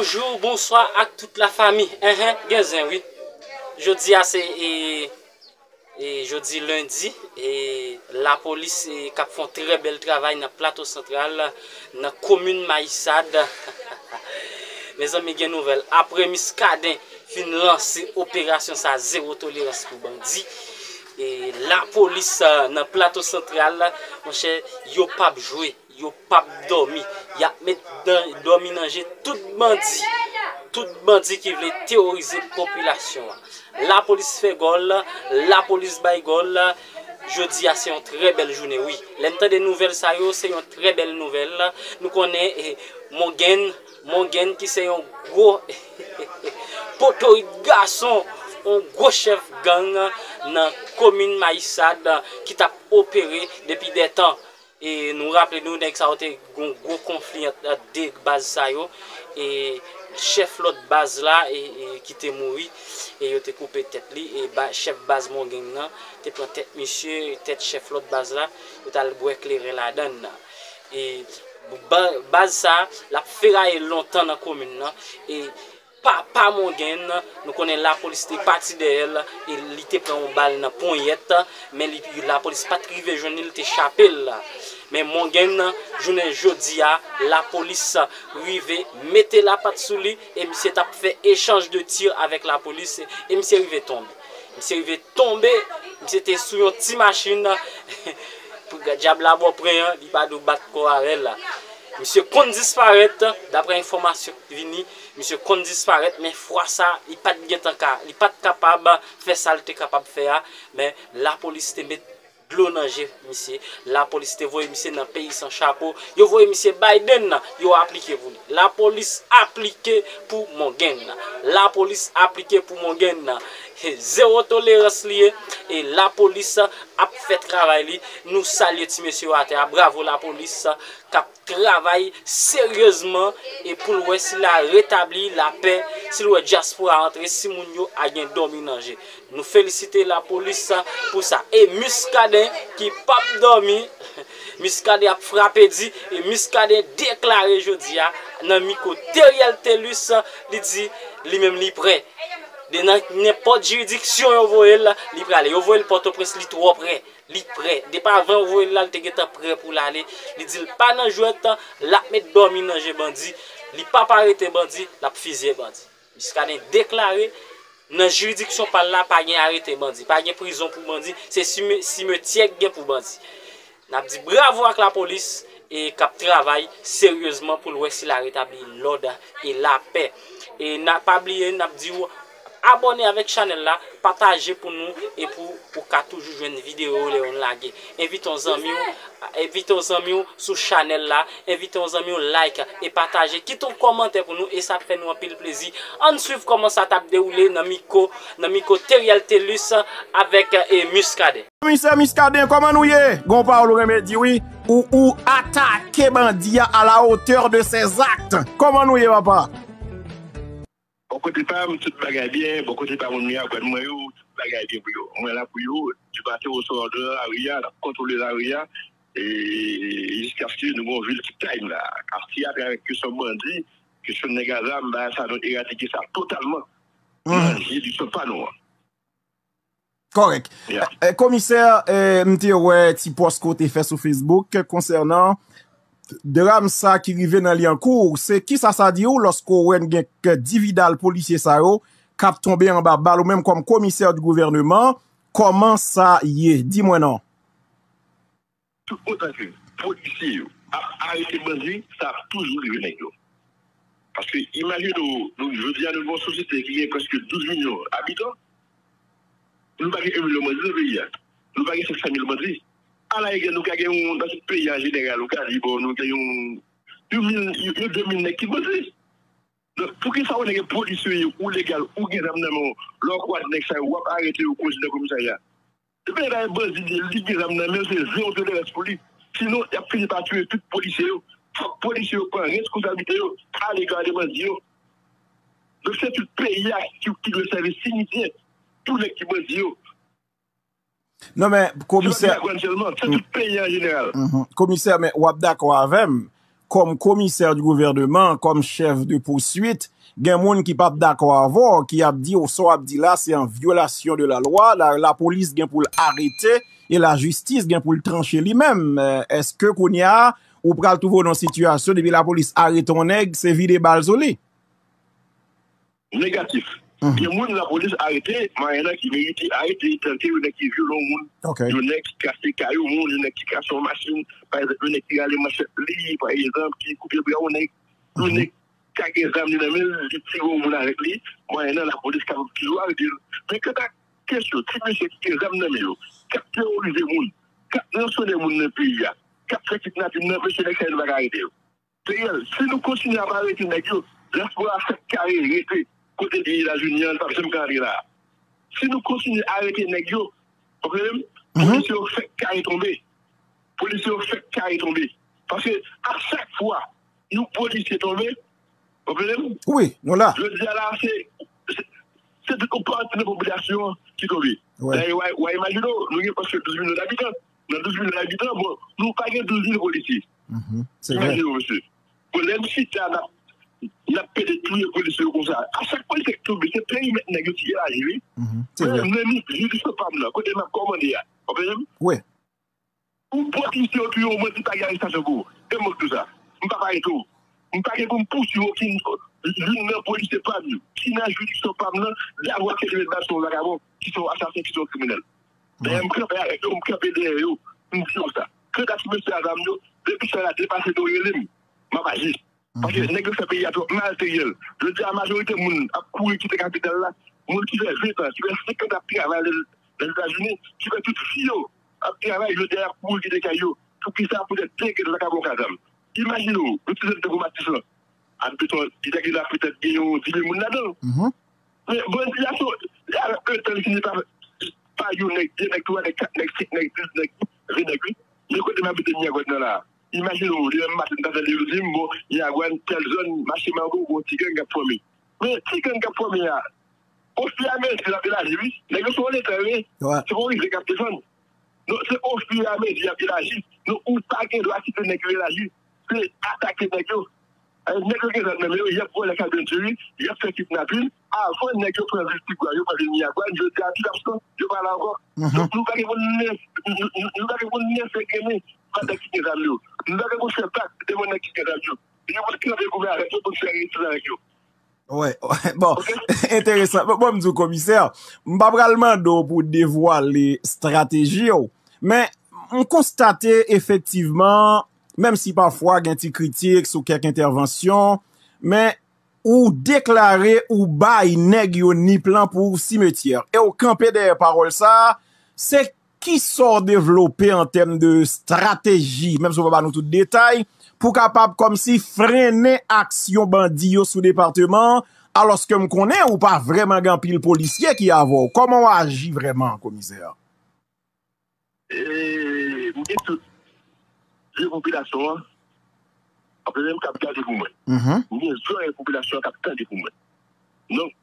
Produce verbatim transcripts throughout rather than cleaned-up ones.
Bonjou, bonswa ak tout la fami. Enhen, gen zen wi. Jodi a se e, e jodi lendi, e lapolis e k ap fè yon trè bèl travay nan Plato Santral, nan komin Mayisad. Mezanmi, gen nouvèl. Apre Miskaden fin lanse operasyon sa, zewo tolerans pou bandi. E lapolis, a, nan Plato Santral, monchè, yo p ap jwe, yo p ap dòmi. Y ap met dan, dòmi nan je tout bandi. Tout bandi ki vle teworize popilasyon an. Lapolis fè gòl, lapolis bay gòl. Jodi a se yon trè bèl jounen, wi. Lè n tande nouvèl sa yo, se yon trè bèl nouvèl. Nou konnen, e, Mongenn, Mongenn ki se yon gwo potorit gason, yon gwo chèf gang nan komin Mayisad ki t ap opere depi dè tan. E nou raple nou, nèg sa yo te gon gwo konfli ant, ant de baz sa yo. E chèf lòt baz la, e, e ki te mouri, e yo te koupe tèt li. E ba, chèf baz Mongenn nan te pran tèt misye, tèt chèf lòt baz la, yo t al bwè kleren ladan l. E ba, baz sa, l ap feraye lontan nan komin nan. E papa Mongenn, nou konnen lapolis te pati dèyè l, e li te pran yon bal nan ponyèt, men li, lapolis pa t rive jwenn li, li te chape l. Men Mongenn, jounen jodi a, lapolis rive mete lapat sou li, e misye t ap fè echanj de tir avèk lapolis, e misye rive tonbe. Misye rive tonbe, misye te sou yon ti machin, pou dyab la bò pran an, li pa dwe bat kò avè l. Misye konn disparèt, daprè enfòmasyon ki vini, misye konn disparèt, men fwa sa, li pa t gentan ka, li pa t kapab fè sa l te kapab fè a, men lapolis te met dlo nan je misye. Lapolis te voye misye nan peyi san chapo. Yo voye misye Biden nan, yo aplike pou li. Lapolis aplike pou Mongenn nan. Lapolis aplike pou Mongenn nan. He, zewo tolerans li ye, e lapolis ap fè travay li. Nou salye ti mesye yo atè a. Bravo lapolis k ap travay seryezman e pou l wè si l a retabli lapè, si l wè dyaspora antre, si moun yo a gen dòmi nan je. Nou felisite lapolis pou sa. E Muscadin ki p ap dòmi, Muscadin ap frape di, e Muscadin deklare jodi a nan mikwo Theriel Thelus, li di li menm li prè. De nan nenpòt jiridiksyon yo voye l, li prale. Yo voye l Pòtoprens, li twò prè. Li prè. Depi avan yo voye l la, li te gentan prè pou l ale. Li di l pa nan jwèt, l ap met dòmi nan je bandi. Li p ap arete bandi, l ap fizye bandi. Muscadin deklare, nan jiridiksyon pa l la, pa gen arete bandi, pa gen prizon pou bandi, se sime-, simetyè k gen pou bandi. N ap di bravo ak lapolis e k ap travay seryezman pou l wè si l a retabli lòd e lapè. E n a pa bliye, n ap di w abòne avèk chanèl la, pataje pou nou e pou ou ka toujou jwenn videyo yo lè yo lage. Envite yon zanmi w, envite yon zanmi w sou chanèl la, envite yon zanmi w like e pataje. Kite yon kòmantè pou nou e sa ap fè nou anpil plezi. Ann swiv kòman sa t ap dewoule nan mikwo, nan mikwo Theriel Thelus avèk, e, Muscadin. Komisè Muscadin, kòman nou ye? Gon pawòl ou renmen di wi. Ou, ou atake bandi a à la hauteur de ses actes. Kòman nou ye, papa? Bò kote pa m, tout bagay byen. Bò kote pa moun Miragwàn mwen yo, tout bagay byen pou yo. Mwen la pou yo, du matin au soir, nan lari a, n ap kontwole lari a, e jiskaske nou gen yon vil ki tray m la. Katye a, avèk kesyon bandi, kesyon nèg a zam, bagay sa, nou eradike sa totalman. Nan jiridiksyon pa nou an. Kòrèk. Ya. Eh, komisè, eh, m te wè ti pòs ke w te fè sou Facebook konsènan dram sa ki rive nan Lyankou. Se kisa sa di w lòske w wè n gen k-, dividal polisye sa yo k ap tonbe anba bal, ou menm kòm komisè di gouvèneman, kòman sa ye? Di mwen non. Tout otan ke polisye yo ap arete bandi, sa ap toujou rive nèg yo. Paske imajine w, nou, jodi a, nou gen yon sosyete ki gen prèske douz milyon abitan. Nou pa gen yon milyon bandi nan peyi a. Nou pa gen senk san mil bandi. Alarigè, nou ka gen yon, nan tout peyi a an jeneral, ou ka di, bon, nou gen yon, yon mil, yon, yon de mil nèg ki bandi. Donk, poukisa w nèg polisye yo, ou legal, ou gen zam nan men w, lè w kwaz nèg sa yo, w ap arete yo, konduit nan komisarya? Depi nèg la se bandi li ye, li gen zam nan men l, se zewo tolerans pou li. Sinon, y ap fini pa touye tout polisye yo. Fòk polisye yo pran reskonsablite yo, ale gade bandi yo. Donk, se tout peyi a ki, ki dwe sèvi simityè pou nèg ki bandi yo. Non, men, komisè, se pa Miragwàn sèlman, se tout peyi an jeneral. Mhm. Komisè, men w ap dakò avè m, kòm komisè di gouvèneman, kòm chèf de pouswit, Gen moun ki p ap dakò avè w, ki ap di w sa w ap di la se an vyolasyon de lalwa, la, lapolis gen pou l arete e lajistis gen pou l tranche li menm. Eh, èske kounye a ou pral twouve w nan sitiyasyon depi lapolis arete yon nèg, se vide bal sou li? Negatif. Gen moun lapolis arete, Marena ki merite arete, tankou yon nèg ki vyole yon moun, yon nèg ki kase kay yon moun, yon nèg ki kase yon machin, pa egzanp, yon nèg ki rale manchèt li, pa egzanp, ki koupe bra yon nèg, yon nèg ka gen zam li nan men l, li tire yon moun avèk li, Marena lapolis kapab toujou arete l. Men kanta kesyon ti mesye ki gen zam nan men yo, k ap teworize moun, k ap ransonnen moun nan peyi a, k ap fè kidnapin nan, mesye nèg sa yo nou pa ka arete yo. Teyèl, si nou kontinye ap arete nèg yo, dyaspora fèk kare rete kote li ye Etazini an, li p ap janm ka antre la. Si nou kontinye arete nèg yo, w konprann m? Polisye yo fèk kare tonbe. Polisye yo fèk kare tonbe. Paske a chak fwa yon polisye tonbe, w konprann m? Wi, nou la. Jodi a la, se, se, se tout yon pati nan popilasyon an ki tonbe. Dayè, w a, w a imajine w, nou gen prèske douz milyon abitan. Nan douz milyon abitan, bon, nou pa gen douz mil polisye. Imajine w, mesye. Bon, lè n chita, n ap, n ap pede touye polisye yo konsa. A chak polisye ki tonbe, se perimèt nèg yo ki elaji, wi. Men, men, jiridiksyon pa m nan, kote m ap kòmande a. W konprann m? Wi. Ou polisye yo touye yon bandi, pa gen arestasyon pou ou. E m k di w sa. M pa pare tou. M pa gen pou m pousuiv okenn, youn nan polisye pa m yo, ki nan jiridiksyon pa m nan, davwa ke yo met bal sou yon vakabon, ki se yon asasen, ki se yon kriminèl. Dayè, m kanpe avèk yo, m kanpe dèyè yo, m di yo sa. Kanta ti mesye a zam yo, depi sa la depase, yo rele m, m ap aji. Paske nèg yo fè peyi a twòp mal, Teyèl. Jodi a, majorite moun ap kouri kite kapital la, moun ki fè ven tan, ki fè senkant ap travay lè, Lèzetazini, ki fè tout vi yo ap travay, jodi a, y ap kouri kite kay yo. Poukisa? Poutèt de grenn vakabon ka zam. Imajine w, yon ti jèn tankou Matisan, admeton, li ta gen la petèt gen yon dis mil moun ladan l. Men bandi a, se, avèk le tan, li fini pa, pa yon nèg, de nèg, twa nèg, kat nèg, senk nèg, dis nèg, ven nèg, wi. Men kote m abite Miragwàn nan la a, imajine w, demen maten, m ta tande yo di m, bon, Miragwàn, tèl zòn, mache Mango, gon ti gang k ap fòme. Men ti gang k ap fòme a, ofiramezi l ap elaji, wi. Nèg yo se yon leta, wi. Se yon rivyè k ap desann. Non, se ofiramezi y ap elaji. Non, ou pa gen dwa kite nèg yo elaji. Se atake nèg yo. Nèg yo gen zam nan men yo, y ap vòlè kabrit diri, y ap fè kidnapin. Avan nèg yo pran vil Tigwav, yo pran vil Miragwàn, jodi a tout ap san, yo pa la ankò. Donk, nou pa gen pou n lèse, nou, nou, nou pa gen pou n lèse grennen pandan ki gen zam yo. Nou pa gen pou n fè bak devan nèg ki gen zam yo. Nou gen pou n kanpe goumen avèk yo, pou n fè rezistans avèk yo. Wè, bon, enteresan. Bon, bon, m di w, komisè, m pa pral mande w pou w devwale estrateji w, men m konstate efektivman, menm si pafwa gen ti kritik sou kèk entèvansyon, men ou deklare ou bay nèg yo ni plan pou simetyè. E w kanpe dèyè pawòl sa a, se kisa w devlope an tèm de estrateji, menm si w pa ba nou tout detay, pou w kapab kòmsi frennen aksyon bandi yo sou depatman an, alòske m konnen ou pa vrèman gen anpil polisye ki avè w. Kòman w aji vrèman, komisè? E, m gen tout je popilasyon an, anpil menm k ap gade pou mwen. M gen zòrèy popilasyon an k ap tande pou mwen. Donk,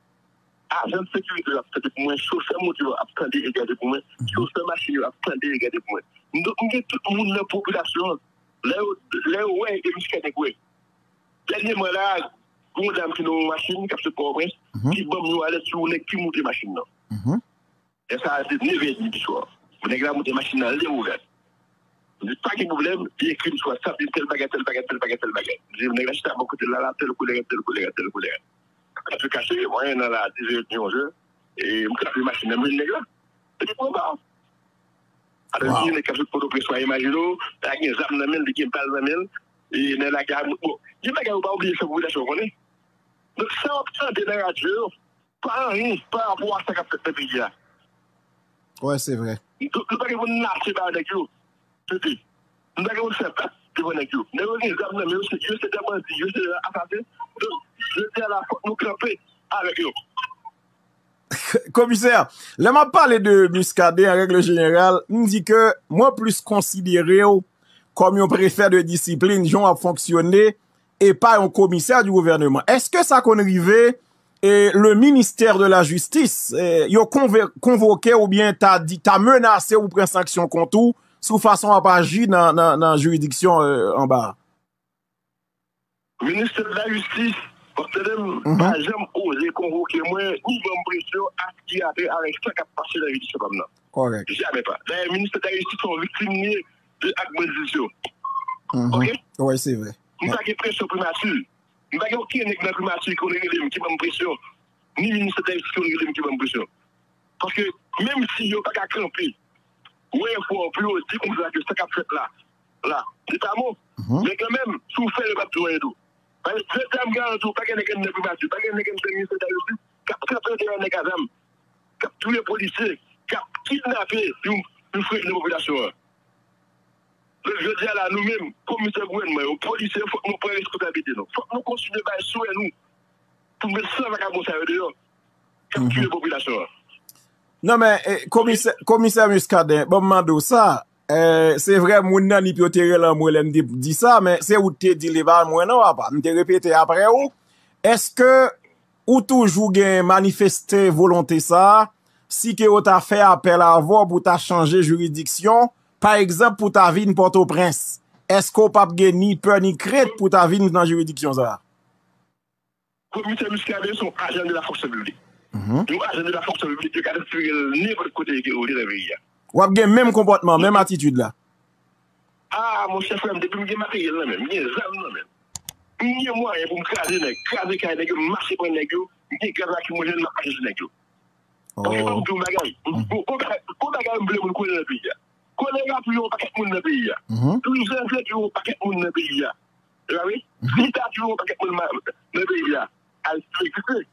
ajan sekirite yo ap tande pou mwen, chofè moto yo ap tande e gade pou mwen, chofè machin yo ap tande e gade pou mwen. Donk, m gen tout moun nan popilasyon an. Lè yo, lè yo wè, e Miskaden kwè. Dènyèman la, gen yon dam ki nan yon machin, k ap sot Pòtoprens, ki ban m yon alèt sou yon nèg ki moute machin nan. Lè sa a, se nevè edmi di swa. Nèg la moute machin nan, lè ou gad. M di, pa gen pwoblèm, li ekri m sou WhatsApp, li di tèl bagay, tèl bagay, tèl bagay, tèl bagay. M di, nèg la chita bò kote l la, la, tèl koulè, tèl koulè, tèl koulè. Kache, kache, mwen nan la, dizè, onzè, e m trape machin nan, men nèg la. Epi pran ba. Apre, gen nèg k ap sot Pòtoprens la, imajine w, la gen zam nan men l, li gen bal nan men l, e nèg la gen, bon, gen bagay ou pa oblije fè popilasyon konnen. Donk, sa w ap tande nan radyo yo, pa anyen pa rapò a sa k ap fèt nan peyi a. Wè, se vre. Nou, nou pa gen pou n lase ba nèg yo. Tande. Nou pa gen pou n fè bak devan nèg yo. Nèg yo gen zam nan men yo, se, yo se de bandi, yo se de asasen. Donk, jodi a la, fòk nou kanpe avèk yo. Komisè, lè m ap pale de Muscadin, an règle jeneral, m di ke mwen plis konsidere w kòm yon prefè de disiplin, jan w ap fonksyone, e pa yon komisè di gouvèneman. Èske sa konn rive, e, le ministè de la jistis, e, yo konve-, konvoke oubyen ta di, ta menase ou pran sanksyon kont ou sou fason w ap aji nan, nan, nan jiridiksyon, e, anba a? Ministè de la jistis W ap tande m? Mhm. Pa janm oze konvoke mwen, ni ban m presyon, aspiratè avèk sa k ap pase nan jiridiksyon pa m nan. Kòrèk. Jamè pa. Dayè, ministè de la jistis se yon viktim li ye de ak bandisyon. Mhm. Oke? Wi, se vre. M pa gen presyon primati. M pa gen okenn nèg nan primati ki konn rele m, ki ban m presyon. Ni ministè de la jistis ki konn rele m, ki ban m presyon. Paske menm si yo pa ka kanpe, wè efò pou yo di konsa ke sa k ap fèt la, la, se pa bon. Mhm. Men kanmenm, si w fè, yo p ap di w anyen tou. Paske jodi a, m garanti w, pa gen nèg anndan primati, pa gen nèg anndan ministè de la jistis k ap kanpe dèyè nèg a zam, k ap touye polisye, k ap kidnape yon, yon frè nan popilasyon an. Donk, jodi a la, nou menm, komisè gouvènman yo, polisye, fòk nou pran responsablite nou. Fòk nou kontinye bay swè nou pou met san vakabon sa yo deyò, k ap touye popilasyon an. Non, men, eh, komisè, komisè Muscadin, bon, m mande w sa. Eh, se vre, moun nan Nip yo te rele anmwe lè m te di sa, men se ou te di li, e pa mwen non, papa. M te repete apre ou. Èske ou toujou gen manifeste volonte sa a, si ke yo ta fè apèl avè w pou ta chanje jiridiksyon, pa egzanp, pou ta vin Pòtoprens, èske w p ap gen ni pè ni krent pou ta vin nan jiridiksyon sa a? Komisè Muscadin se yon ajan de la fonksyon piblik. Mhm. Yon ajan de la fonksyon piblik, yo ka transfere l nenpòt kote ke yo vle nan peyi a. W ap gen menm konpòtman, menm atitid la. Ah, monchè, frè m, depi m gen materyèl nan men m, m gen zam nan men m, m gen mwayen pou m kraze nèg, kraze kay nèg yo, m mache pran nèg yo, m gen gaz lakrimojèn, m ap mache sou nèg yo. Paske fò m di yon bagay, yon, yon bagay, yon bagay m vle moun konnen nan peyi a. Kolera touye yon pakèt moun nan peyi a. Mhm. Douz janvye touye yon pakèt moun nan peyi a. Ou konprann? Mhm. Sida touye yon pakèt moun ma-, nan peyi a. Ayiti egziste.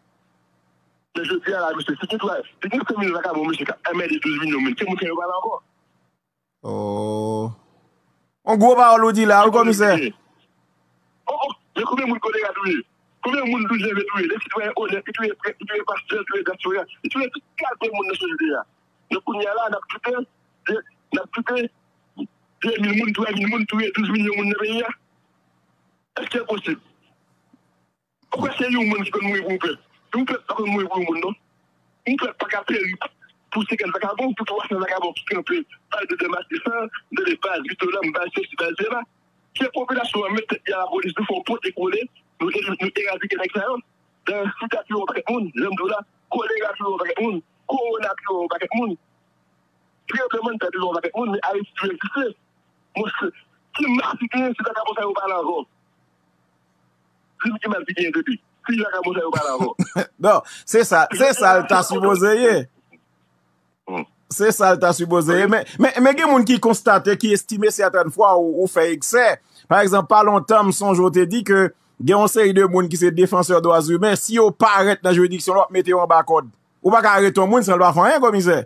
Men jodi a la, mesye, si gen twa, si gen senk mil vakabon, mesye, k ap anmède douz milyon moun, ki moun sa yo pale ankò? Oh. On gwo pawòl ou di la, wi, komisè. Oh, oh, men konbyen moun kolera touye? Konbyen moun douz janvye touye? De sitwayen onèt, li touye prèt, li touye pastè, li touye dyaspora, li touye tout kalite moun nan sosyete a. Men kounye a la, n ap kite, de, n ap kite de mil moun, twa mil moun touye douz milyon moun nan peyi a. Èske l posib? Ou kwè se yon moun ki konn mouri pou yon pèp? Yon pèp pa konn mouri pou yon moun, non. Yon pèp pa ka peri pou senkant vakabon, pou twa san vakabon ki kanpe, pale de Dèmas de San, de, de baz Vitola, baz sesi, baz sela. Se popilasyon an met tèt li a lapolis, nou fè yon pote kole, nou, nou eradike nèg sa yo. Sida touye yon pakèt moun, jan m di w la, kolera touye yon pakèt moun, kowona touye yon pakèt moun. Tranblemanntè touye yon pakèt moun, men Ayiti toujou egziste. Monchè, ki mal ki genyen si vakabon sa yo pale ankò? Di m ki mal ki genyen depi si vakabon sa yo pale ankò? Non, se sa, se sa l ta sipoze ye. Hmm. Se sa l ta sipoze ye. Wi. Men, men, men gen moun ki konstate, ki estime sètèn fwa ou, ou fè eksè. Pa egzanp, pa lontan, m sonje w te di ke gen yon seri de moun ki se defansè dwa imen, si yo parèt nan jiridiksyon la, w ap mete yo anba kòd. Ou pa ka arete yon moun san l pa fè anyen, komisè.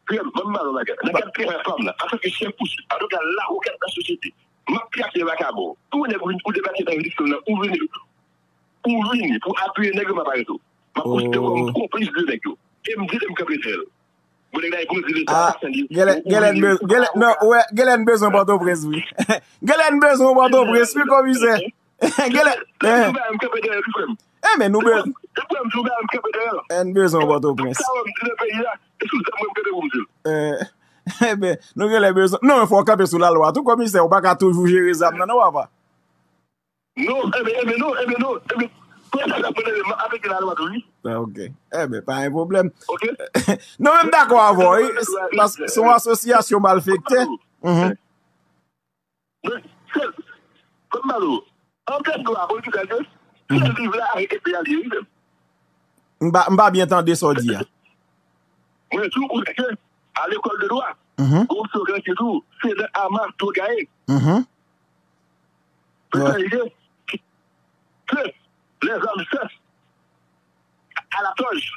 Frè m, ban m ba nou bagay. Nan kad travay pa m la, antanke chèf pouswit, antanke avoka nan sosyete, m ap trake vakabon. Tou nèg ou, ou debake nan jiridiksyon nan, ou vini, ou vini pou apiye nèg yo, m ap arete w. M ap konsidere w kòm konplis de nèg yo. E m di l, e m kanpe dèyè l. Bon, nèg la e gwo di leta, ah, pa sanble. Genlè, genlè n be-, genlè, non, wè, genlè n bezwen Pòtoprens, wi. Genlè n bezwen Pòtoprens, wi, komisè. Genlè, eh. Enben, nou be-, eh, n bezwen Pòtoprens. Eh, enben, nou genlè bezwen. Non, fò w kanpe sou lalwa tou, komisè. Ou pa ka toujou jere zam nan, non, papa. Non, enben, enben, non, enben, non, enben. Ah, ok. Enben, pa gen pwoblèm. Ok. Non, men m dakò avè w, wi. Paske se yon asosyasyon malfektè. Mhm. Men, sèl, kòm Malo, an tèt dwa, pou l ki sa ke, sèl liv la, arete peyi a li ye, wi, menm. M pa, m pa byen tande sa w di a. Mwen di w, ou di ke, a lekòl de dwa, mhm, gon slogan ki di w, se nan ama dwa gaye. Mhm. Mwen sa ide, ke les armes cessent à la toge.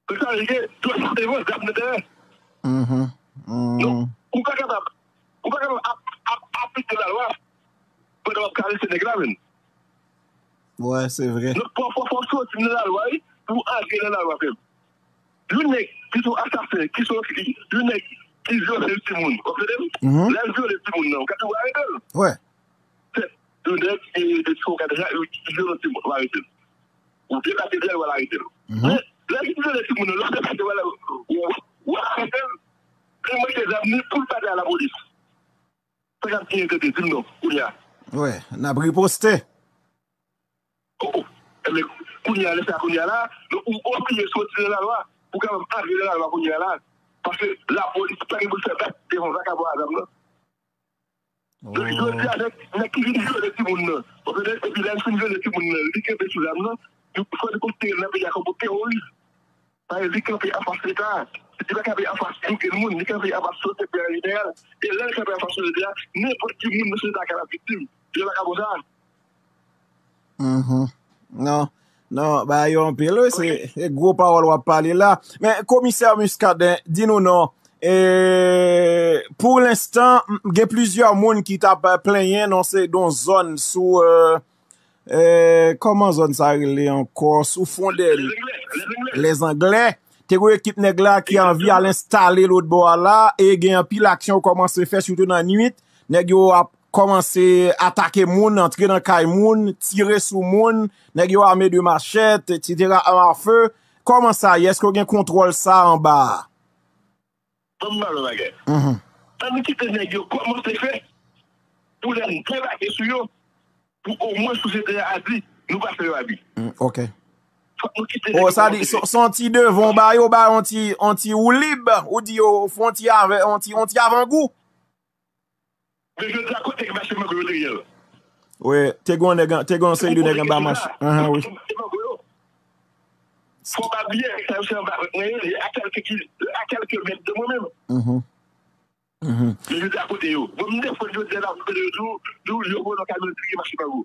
Pou sa rive, dwa sa devan, zam nan dèyè. Mhm. Non, ou pa kapab, ou pa kapab ap, ap, aplike lalwa pandan w ap karese nèg la menm. Wè, se vre. Donk, fò, fò, fò w soti nan lalwa, wi, pou w antre nan lalwa, frè m. Yon nèg ki se yon asasen, ki se yon, ki, yon nèg ki vyole yon timoun, w ap tande m? Mhm. Lè l vyole timoun nan, ou ka tou arete l. Wè. Yon nèg ki te fè yon kadejak, yo, yo, yo, yo, yo arete l. Ou debake dèyè l, w al arete l. Mhm. Men, lè li vyole timoun nan, lè w debake, w al, w, w arete l. Li manke zam ni pou l pa di a lapolis. Sa k ap genyen tande, di m non, kounye a. Wi, n ap riposte. Oh, oh. Ebyen, kounye a, lè sa kounye a la, donk, ou oblije soti nan lalwa pou kapab antre nan lalwa kounye a la. Paske lapolis pa gen pou l fè bak devan vakabon a zam nan. Donk, jodi a, nèg, nèg ki vin vyole timoun nan, w konprann? Epi lè l fin vyole timoun nan, li kenbe sou zam nan, nou fò nou konsidere l nan peyi a kòm yon teworis. Paske li kanpe anfas Leta. Li pa kanpe anfas yon grenn moun, li kanpe anfas sosyete an jeneral. E lè l kanpe anfas sosyete a, nenpòt ki moun nan sosyete a kapab viktim de vakabon sa. Mhm. Non, non, bagay yo anpil, wi, se, se gwo pawòl w ap pale la. Men, Komisè Muscadin, di nou non. E, pou lenstan, m, gen plizyè moun ki t ap plenyen nan se, nan zòn sou, e, e, kòman zòn sa rele ankò? Sou fwondè Lèzanglè. Te gen ekip nèg la ki anvi al enstale lòt bò a la, e gen anpil aksyon yo kòmanse fè, sitou nan nwit. Nèg yo ap kòmanse atake moun, antre nan kay moun, tire sou moun, nèg yo ame de machèt, etsetera, arm à feu. Kòman sa ye? Èske w gen kontwòl sa anba a? Ban m ba w yon bagay. Mhm. Ann kite nèg yo kòmanse fè pou lè n debake sou yo, pou omwen sosyete a di, nou pa fè yo abi. Mm, ok. Fòk nou kite nèg yo kòmanse fè. O, sa di, se, se yon ti devan w ba yo, ba yon ti, yon ti woulib, ou di yo fè yon ti avè, yon ti, yon ti avangou. Men jodi a, kote k mache mango yo te ye a? Wi, te gen yon nèg, te gen yon seri de nèg anba mach. Ahan, wi. Fò pa bliye, sa yo se anba mwen yo, a kèlke ki, a kèlke mèt de mwen menm. Mhm. Mhm. Men jodi a kote yo. Bon, m defann jodi a la, kote yo tou, tou, yo pran yon kamyon ki mache mango.